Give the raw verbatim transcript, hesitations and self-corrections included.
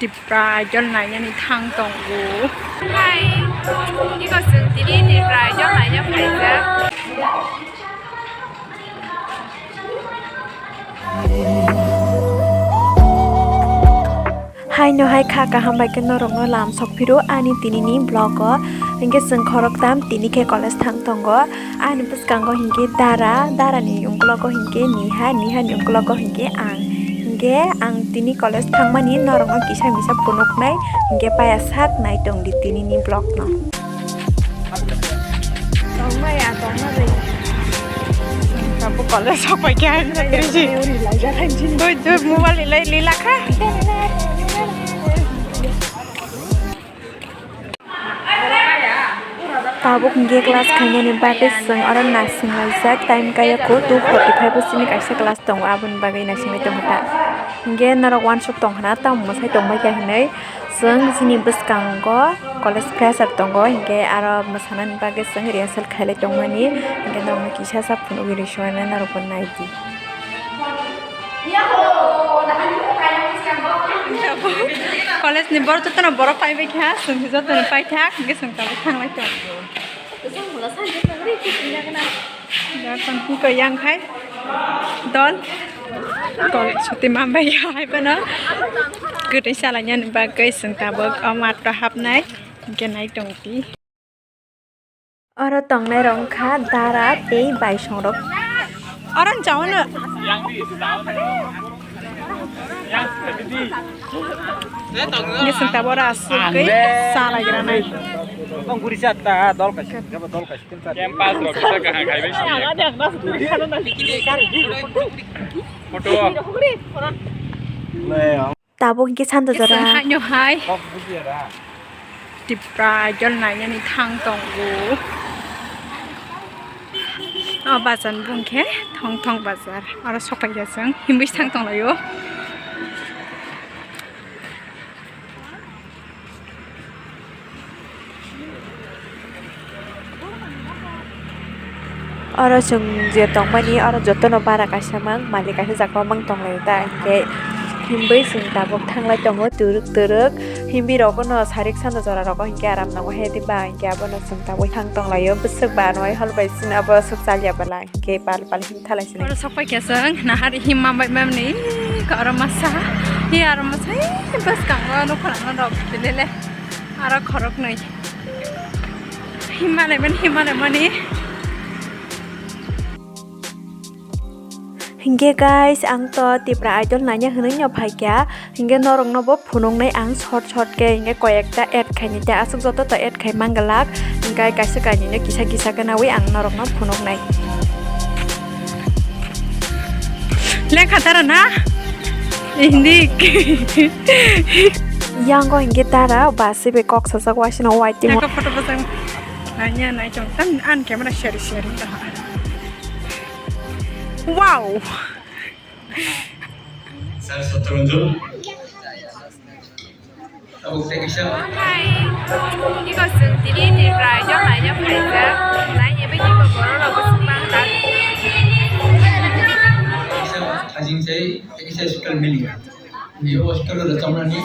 Tipra Idol nainani thang tongo. Hai, iko chwng tini Tipra Idol naina phaijak. Haino hai kha, kaham bai khe norokno lam sok phiro ani tinini vlog o. Hinkhe chwng khoroktham tini khe college thang tongo. Ani bwskango hinkhe dara, darani uklogo hinkhe Niha, Nihani uklogo hinkhe ang. Hinkhe ang tini college thangmani norokno kisa misa phunuknai, hinkhe paya sak nai tongdi tinini vlog no. Tongmaya, tongma bai. Abo college sok pai khe ang sakri ji. Uri laijak ang jin. Boi tu mobile lai lila kha. Tabuk hinkhe class khainani bagwi chwng oro naising laijak, time kaya kho two forty five o chini kaisa class tongo, aboni bagwi naisingwi tongkha ta. Hinkhe norok uansuk tongkhana, tamo mwsai tongbaikha hinwi chwng chini bwskango college fresher tongo, hinkhe aro mwsanani bagwi chwng rehearsal khailai tongmani, hinkhe norokno kisa sa phunugwi rwsonani norokbo naidi. College ni borok jotono borok paibai kha, chwng se jotono paithak, hwnkhe chwng tabuk thanglai tong. Jotono tiko yang khai dol. College suti manbai hai bono kwtwi salainani bagwi chwng tabuk o math o hapnai, hwnkhe nai tongdi. Oro tongnai rok wngkha dara tei baisong rok. Oro chao no. Ngising tabora asuk gwi salai granai. Campus rok kisa kaham khai bai sini. Photo. Tabuk hinkhe santa jora. Haino hai. Tipra Idol nainani thang tongo. O bazar ni bung khe Thong Thong bazar. Oro sok paikha chwng. Himwi thang tonglaio. Oro chwng je tongmani, oro jotono bara kaisa mang, malik kaisa jaga o mang tonglaio ta, hinkhe himwi chwng tabuk thanglai tongo twrwk twrwk, himwi rokno sarik sanda jora rogo hinkhe aram nango, he diba hinkhe abono chwng tabuk thang tonglaio, bwswk ba anwai hol bai chini abo swk chalia bwla hinkhe pal pal him thalai sini. Oro sok paikha chwng nahar himma bai mamni, oro masa, hi oro masa, hi bwskango nukho rok lele, aro khoroknwi. Himalai mani, himalai mani. Hinkhe guys, ang to Tipra Idol naina hinwi no phaikha. Hinkhe norokno bo phunuknai ang short short khe, hinkhe koyekta add khainai tei aswk joto to add khai manglak. Hinkhe kaisa kainwino kisa kisa khe nawi ang norokno phunuknai. Lekha tara na? Hindi. Yango hinkhe dara ba sibe kok sajak waisano waiting. Naka photo bwsang. Nanya nai tong tan an camera share share ta. Wow. Sir Satrunjun. Tabuk tei kisa. Hai. Iko chwng tini Tipra Idol naina phaijak. Naina bai iko borok rok bwswk bang tak. Kisa hajing sai, tei kisa special meaning. Ni hospital da chamani.